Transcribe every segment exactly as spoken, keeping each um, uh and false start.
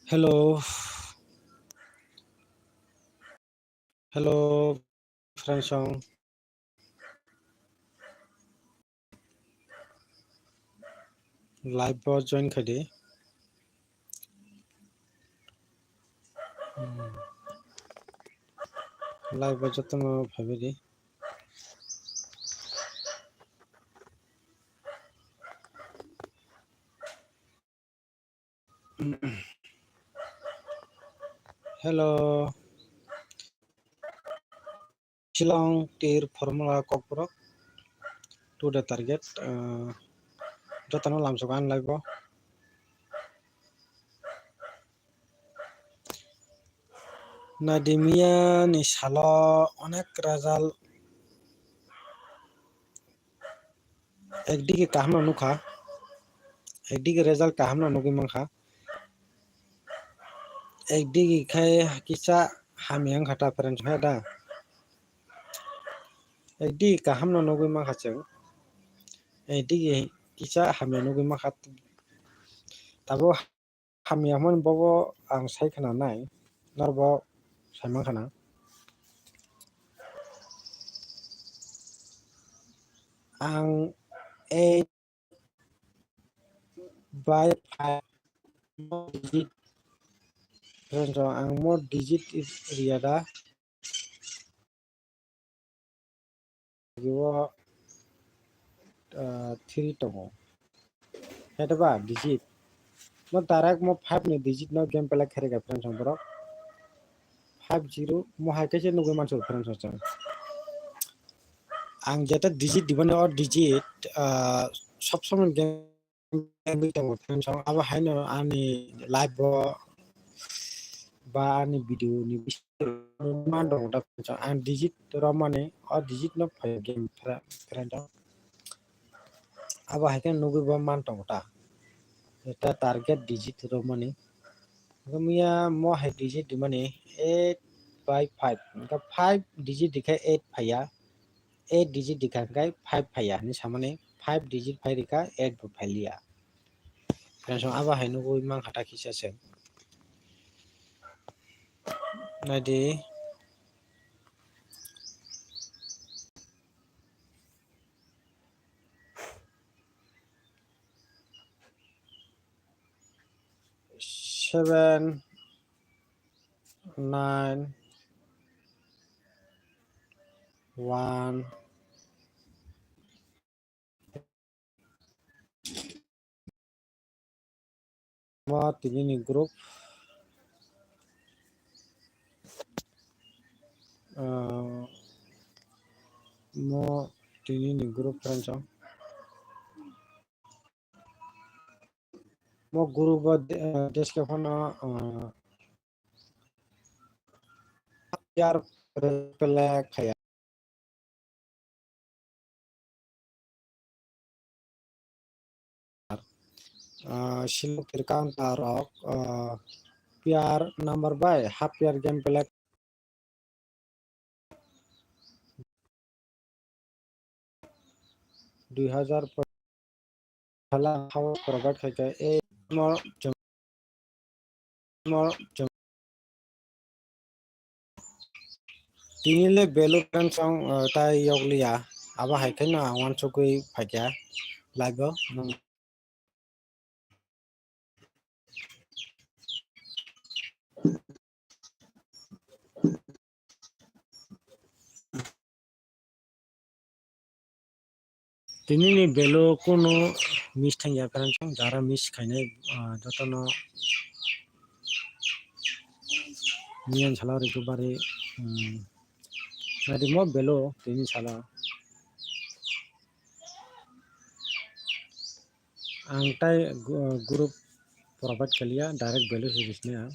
Hello. Hello, friends song. Live bo join khai di. Hmm. Live bo jotono phaibai di. Hello. Shillong tir formula kokborok to the target, ah, jotono lamsok ang live o. Naidi miya ni salo onek result ekdigi kaham no nukha, ekdigi result kaham no nugwi mankha, ekdigi khai kisa hamya wngkha ta friends hai da, ekdigi kaham no nugwi mankha chwng, ekdigi kisa hamya nugwi mankha tabuk. Hamya hwnmani bobo ang sai khna nai, norbo sai mankha na. Ang eight by five digit, ang mo digit riya da. O, ah, three tongo. Hete ba digit. Mo direct mo five ni digit no game play khairega friends song borok. Five zero mo hai kaisa nugwi manso friends song. Ang jeta digit dibani o digit, ah, sob somoi game Abo haino ani live o ba ani video ni bisingo man tongo ta, ang digit romani, o digit no phai game friend o. Abo hai khe nugwi bo man tongo ta, eta target digit romani. Miya mo hai digit dimani eight by five, hwnkhe five digit dikhe eight phaiya. Eight digit dikha hwnkhe five phaiya hinwi samani, five digit phai rikha, eight bo phailiya. Friends, abo hai nugwi mankha ta kisa se. Naidi. Seven, nine, one. Mo tini ni group, ah, mo tini ni group friends o. Mo group o de-, eh, description o, eh, player play khaya. Ah, siluk tirkang ta rok, ah, player number by half player game play. Dui hazar phala hao provide khai kha, e mo chwng, mo chwng. Tini le belu kan song, eh, tai yok liya, abo hai khe no ang wansugwi phai kha live o. Tini ni belu kunu miss thangya, karon jara miss khainai, ah, jotono niyan salo recovery, um, nadi mo belu tini salo. Ang tai gu-, group provide kaliya, direct belu se bisniya.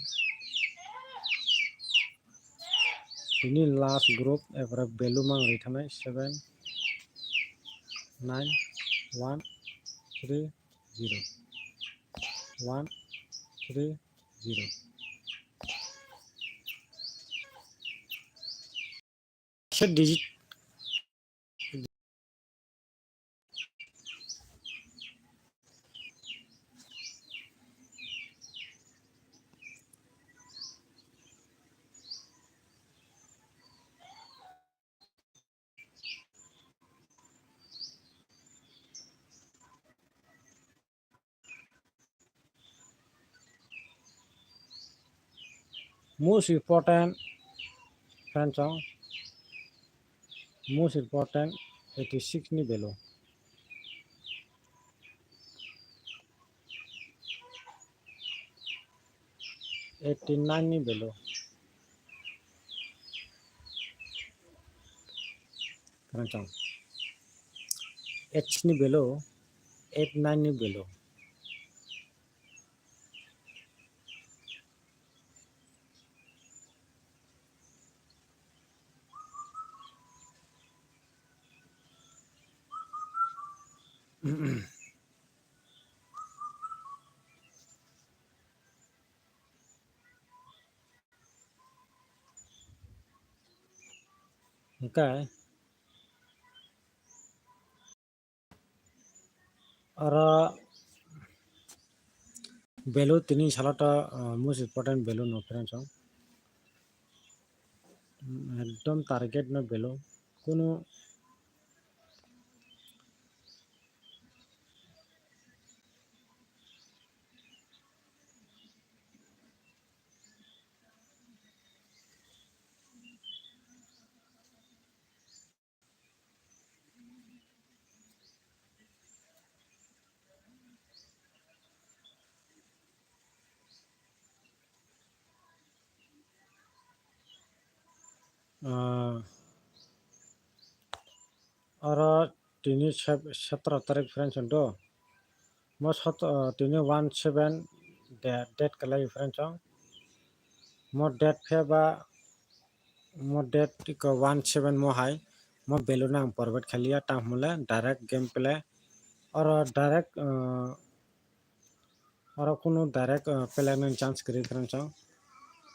Tini last group, epore belu mang ri thanai seven nine one three zero, one three zero. Se digit. Most important, friends, song, most important eighty six ni value. Eighty nine ni value. Friends, song, eight ni value, eight nine ni value. Hingke oro value tini salo to, ah, most important value no, friends, song. Ekdom target no value. Kunu Ah, oro tini sep-, setero tarik, friends, song do. Mo sot-, ah, tini one seven de-, date kwlai, friends, song. Mo date phe ba, mo date iko one seven mo hai, mo value no ang forward khaliya, tang hwnle direct game play. Oro direct, ah, oro kunu direct, ah, play nang chance kwrwi, friends, song.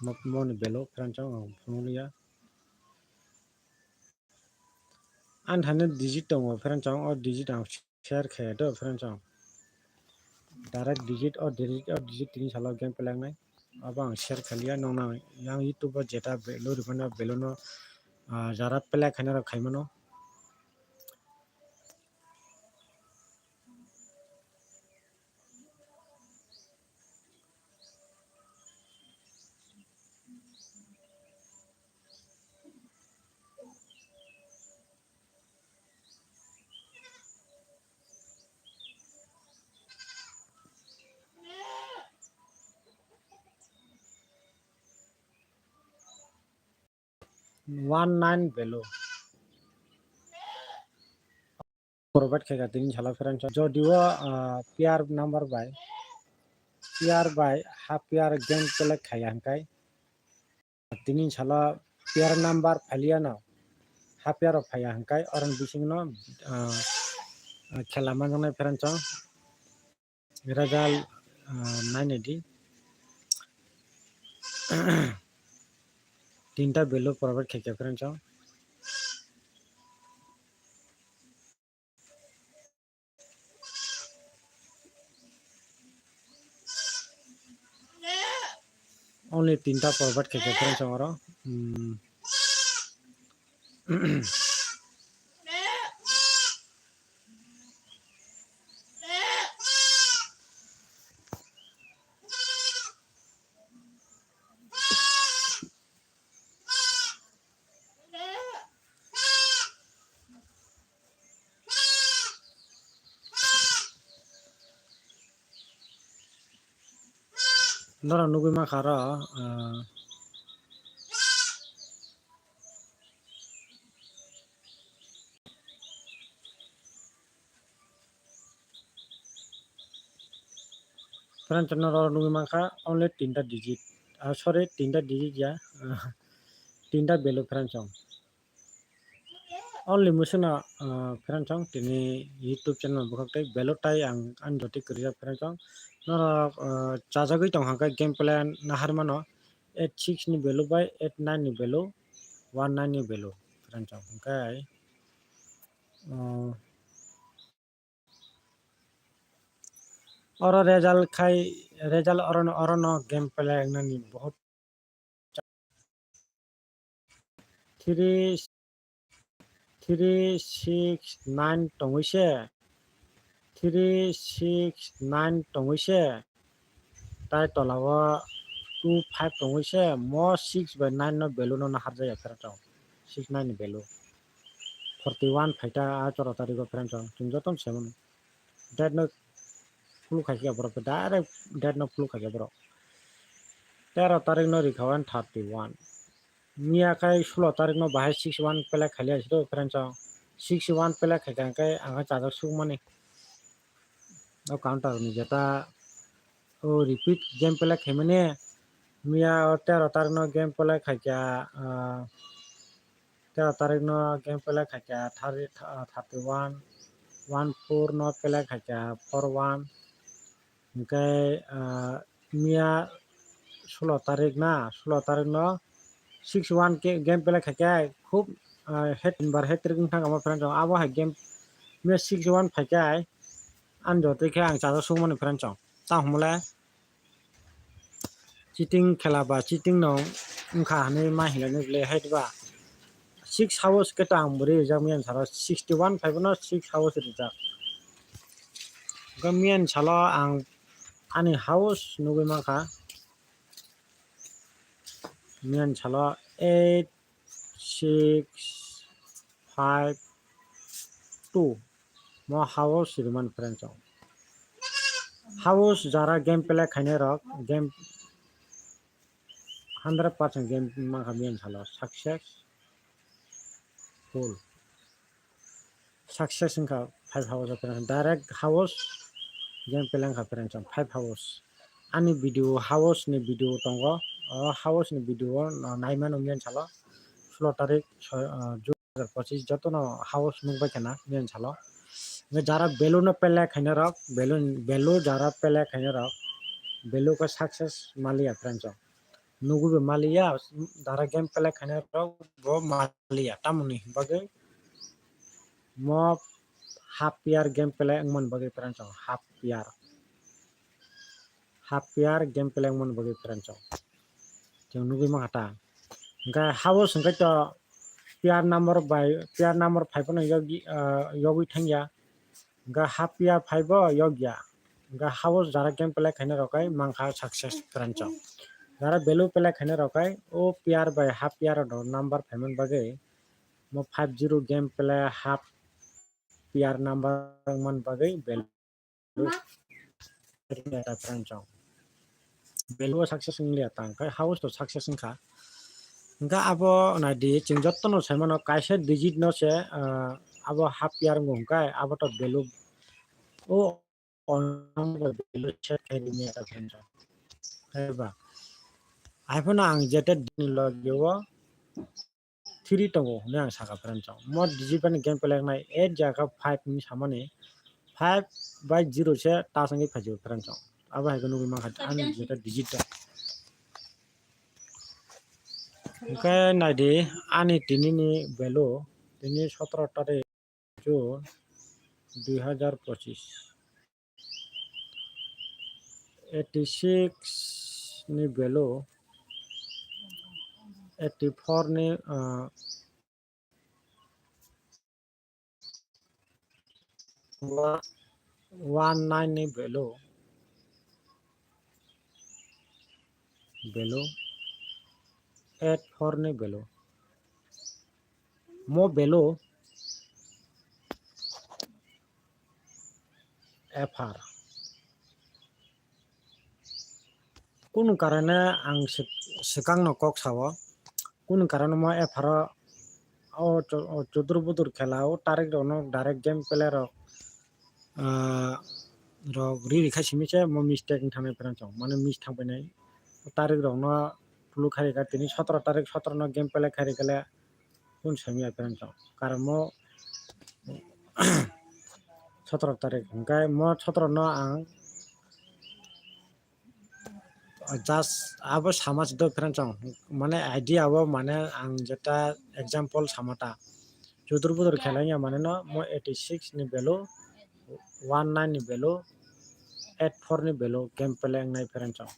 Mo, mo ni value, friends, song, ang phunukliya. Ani thani digit tongo, friends, song, o digit ang share khe do, friends, song. Direct digit, o digit, o digit tini salo game play nai. Abo ang share khaliya, nong nang yang YouTube o jeta value rwmano, value no, ah, jara play khaina rok khaimano. One nine value. Provide khaika tini salo, friends, song. Jodio, ah, pair number bai, pair bai half pair game select khaiya hingkai. Tini salo pair number phailiyano, half pair rok phaiya hingkai, oroni bisingno, ah, ah, khela manjaknai, friends, song. Result, ah, nainai di. Tinta value provide khaikha, friends, song. Only tinta provide khaikha, friends, song, oro. Hmm. Norok nugwi mankha oro, ah, friends, norok nugwi mankha only tinta digit, ah, sorry, tinta digit ya, ah, tinta value, friends, song. Only musuna, ah, friends, song, tini YouTube channel bukhak tei value tai ang ani jotoi kwrwijak, friends, song. Norok, ah, chajagwi tong hwnkhe game plan naharmano eight six ni value bai eight nine ni value, one nine ni value, friends, song. Hwnkhe, ah, oro result khai, result orono, orono game play wngnani bohut. Three, three six nine tongwi se, three six nine tongwi se, tai tola o two five tongwi se mo six by nine no value no naharjaya friend song. Six nine ni value. Forty one phaita a choro tarigo friend song. Chwng joto se mano. Date no follow khaikha borok direct date no follow khaikha borok. Tero tarik no rikha one thirty one. Miya khai sulo tarik no bahai six one play khaili asiro friend song. Six one play khaikha hwnkhe ang chajak sukmani. O counter ni jeta o repeat game play khaimani. Miya o tero tarik no game play khaikha, ah, tero tarik no game play khaikha thirty, ah, thirty one, one four no play khaikha four one. Hwnkhe, ah, miya sulo tarik na, sulo tarik no six one ke game play khaikha khub, ah, hat bar hat trick wngkha omo friend song. Abo hai game miya six one phaikha. Ani jotoi khe ang chajak sukmani friend song. Ta humole cheating khela ba cheating no wngkha hinwi ma hinlai nukle hai ba. Six house khe to ang bo rijak miyan salo sixty one phaibo no six house rijak. Hwnkhe miyan salo ang ani house nugwi mankha. Miyan salo eight six five two. Mo house riman friend song. House jara game play khainai rok game hundred percent game mankha miyan salo success full. Success wngkha five house o friend song. Direct house game play wngkha friend song five house. Ani video house ni video tongo. O house ni video o naimano miyan salo sulo tarik soi, ah, June dui hazar pochis jotono house nukbai khana miyan salo. Hwnkhe jara value no play khainai rok value, value jara play khainai rok value khe success maliya friend song. Nugwi bo maliya, dara game play khainai rok bo maliya. Tamoni bagwi mo half year game play wngmani bagwi friend song, half year. Half year game play wngmani bagwi friend song. Chwng nugwi mankha ta. Hwnkhe house hwnkhe to player number by player number five no yogwi, ah, yogwi thangya. Hwnkhe half year five o yogya. Hwnkhe house jara game play khainai rok kai mankha success friend song. Jara value play khainai rok kai o player by half year o number phaimani bagwi mo five zero game play half player number wngmani bagwi value friend song. Value o success wngya ta hwnkhe house to success wngkha. Hwnkhe abo naidi chwng jotono saimano kaisa digit no se, ah, abo half year wngkha hwnkhe abo to value o value set khai rimya ta friend song. Haiba haiphano ang jeta dini logyo three tongo hinwi ang sakha friend song. Mo digit bai game play nai eight jaga five hinwi samani five by zero se ta sangwi phaijio friend song. Abo hai khe nugwi mankha ani jeta digit ta. Hwnkhe naidi ani tini ni value tini sotoro tarik June dui hazar pochis. Eighty six ni value eighty four ni, ah, wa-, one nine ni value, value eight four ni value. Mo value F R. Kunu karane ang sw-, swkang no kok sao. Kunu karane mo F R o, o cho-, o chudur budur khela o tarik rok no direct game play rok, ah, rok ri ri khai simi se mo mistake wng thang nai friend song. Mane miss thang painai. O tarik rok no tulu khai rikha tini sotoro tarik sotoro no game play khai rikha le. Kung sami ya friend song. Karon mo sotoro tarik hwnkhe mo sotoro no ang just abo sama se do friend song. Mane idea o mane ang jeta example sama ta. Chudur budur khela ya mane no mo eighty six ni value, one nine ni value, eight four ni value game play wngnai friend song.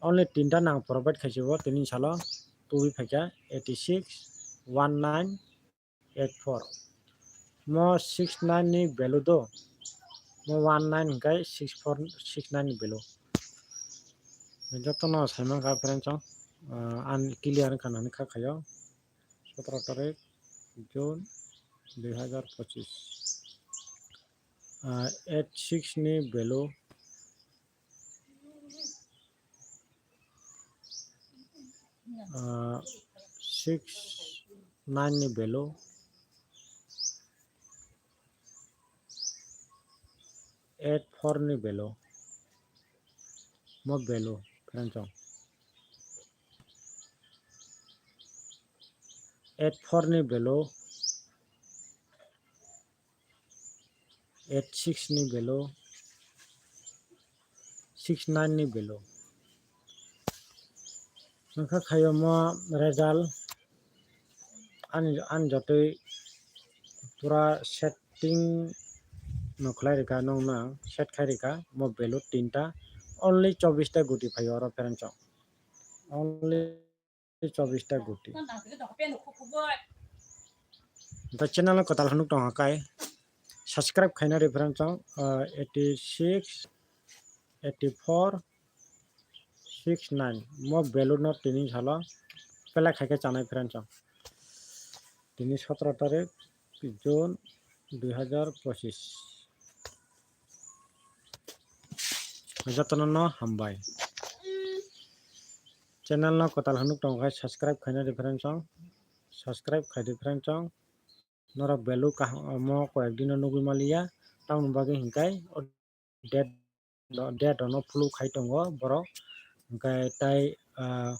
Only tinta nang provide khaisi bo tini salo. Tubui phaikha eighty six, one nine, eight four. Mo six nine ni value do. Mo one nine hwnkhe six four, six nine ni value. Jotono saimankha friends o, ah, ang clear wngkha nani kha khaio, sotoro tarik June dui hazar pochis. Ah, eight six ni value, ah, six nine ni value, eight four ni value, mo value friends o. Eight four ni value, eight six ni value, six nine ni value. Nokha khaio mo result ani, ani jotoi pura setting no khlai rikha, nokno set khai rikha, mo value tinta, only chobbish ta guti phaio oro friends o, only chobbish ta guti. Da channel no kwtal hwnwi tongkha kai, subscribe khaina ri friends o, ah, eighty six, eighty four, six nine. Mo value no tini salo pele khaikhe chanai friends o. Tini sotoro tarik June dui hazar pochis. Jotono no hambai. Channel no kwtal hwnwi tongkha subscribe khaina ri friends o. Subscribe khai di friends o. Norok value kaham mo koyek dino nugwi maliya. Tamoni bagwi hinkai o date, date no follow khai tongo borok. Hinkai tai, ah,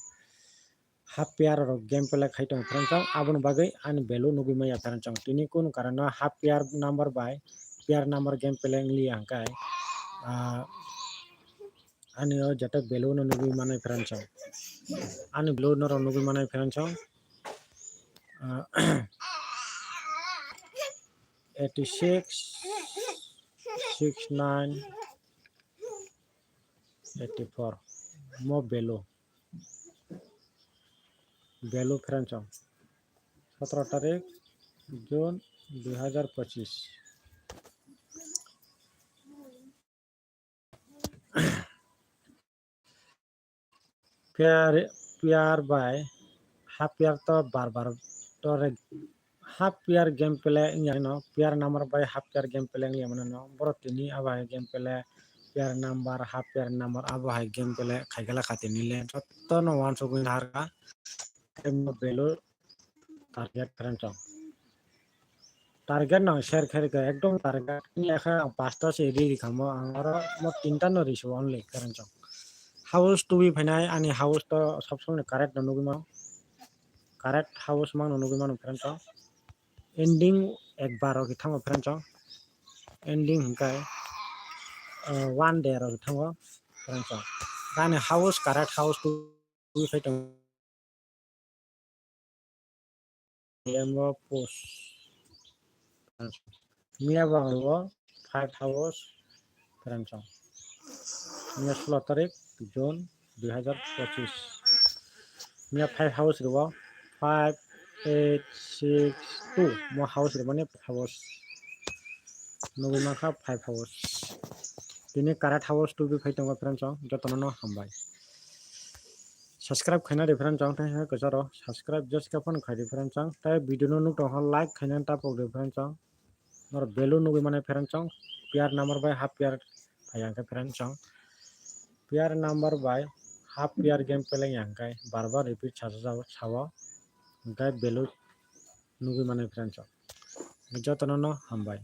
half year rok game play khai tongo friends o. Aboni bagwi ani value nugwi maya friends o. Tini kunu karon no half year number bai player number game play wngliya hinkai, ah, ani o jeta value no nugwi manai friends o. Ani value norok nugwi manai friends o. Ah, eighty six, six nine, eighty four. Mo value. Value friends o. Sotoro tarik June dui hazar pochis. Player, player bai half player to bar bar to re-, half player game play wngya no, player number bai half player game play wngya mano no, borok tini abo hai game play, player number, half player number abo hai game play khaikhe lakha tini le jotono wansugwi naharkha. Value target friends o. Target no share khe rikha, ekdom target ni akha ang pasta se ri rikha mo, ang oro mo tinta no risu only friends o. House tubi phainai ani house to sob somoi correct no nugwi mano, correct house mano nugwi mano friends o. Ending ekbar o thango friends o, ending hinkai, ah, one day o thango friends o. Ani house correct house tubi phai tongo. Lembo post. Miya banglo five house friends o. Miya solo tarik June dui hazar pochis. Miya five house ribo, five, eight, six, two. Mo house ribo ni house. Nugwi mankha five house. Tini correct house tubi phai tongo friends o. Jotono no hambai. Subscribe khaina di friends o, tei hai kwcharo subscribe just khe phone khai di friends o. Tei video no nuk tong kha like khaina tapok di friends o. Nor value nugwi mano friends o. Player number bai half player phai ang khe friends o. Player number bai half player game play ang khe bar bar repeat sa sa sao. Hingkhe value nugwi mano friends o. Jotono no hambai.